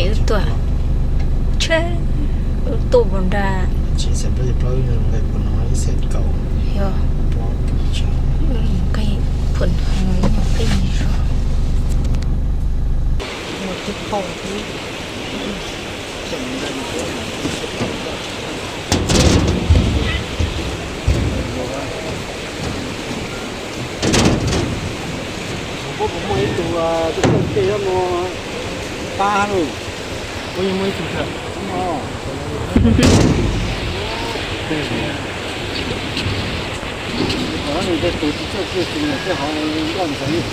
Wb tuaj, tsheb, wb tuaj puas nra. Yog, pheej, pheej. Muaj ib tug tub tej no pab lawm. Ua yeej muaj ib tug thiab. Tus tsis txawj kiag tus niam tej hov nroj ntxeev.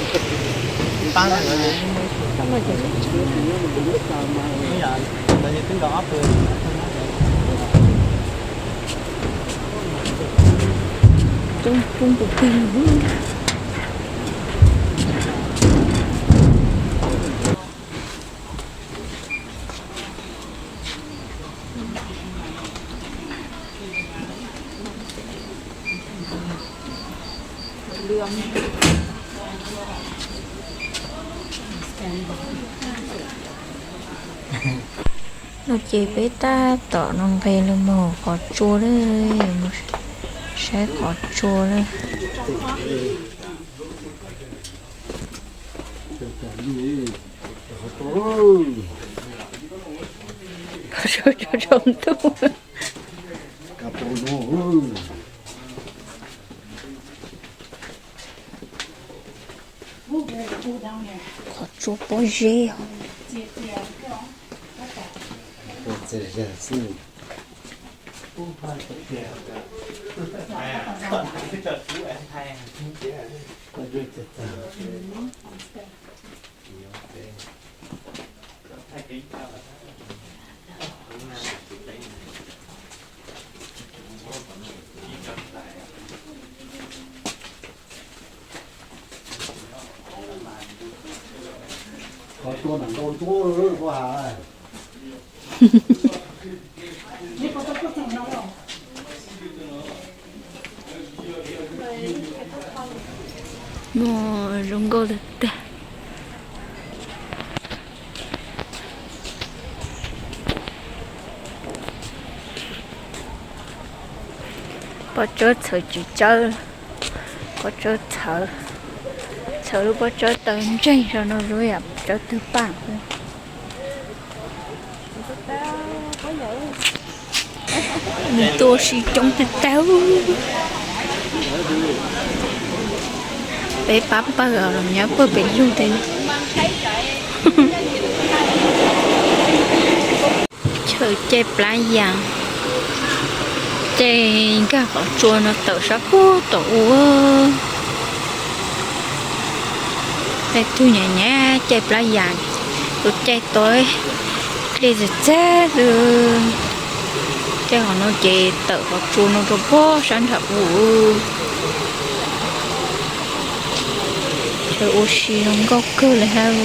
Pab lawm. Tus nyob tus nyob tus nyob tas mas. Ntawd twb nkaus ob tug. Coob, coob kawg. No ces peb tab tom no nqis los mus qhov tsua lawm, mus saib qhov tsua lawm. Qhov tsua tsaus ntuj. Qhov tsua pob zeb os. Qhov tsua nram nkaus ntuab lawm puas has. Muaj zoo nkauj tag tag. Pob tsawb txhawv tsis tsawb, pob tsawb txhawv, txhawv lub pob tsawb taw ntseeg rau no lub yam pob tsawb twg paj. Nws tuaj si coob tiag tiag. Peb pab pawg los nyob pawg pem lug thiab. Chaw caij plab yas, caij nkag qhov tsua no tawm sab pug tom ub. Tej tug nyam nyam caij plab yas, tus caij tau dlej txag txag xwb. Caij qhov no ces tawm qhov tsua no rau pog sab nram ub. Chaw ua si zoo nkauj kawg li hab.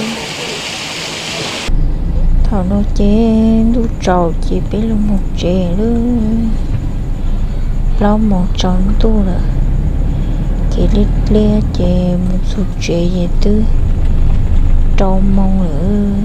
Thaum no ces ntuj tsaus ces peb los mus tsev lawm. Plaub moos tsaus ntuj lawm. Kev liab liab ces mus txog tsev ces twb rau moos lawm.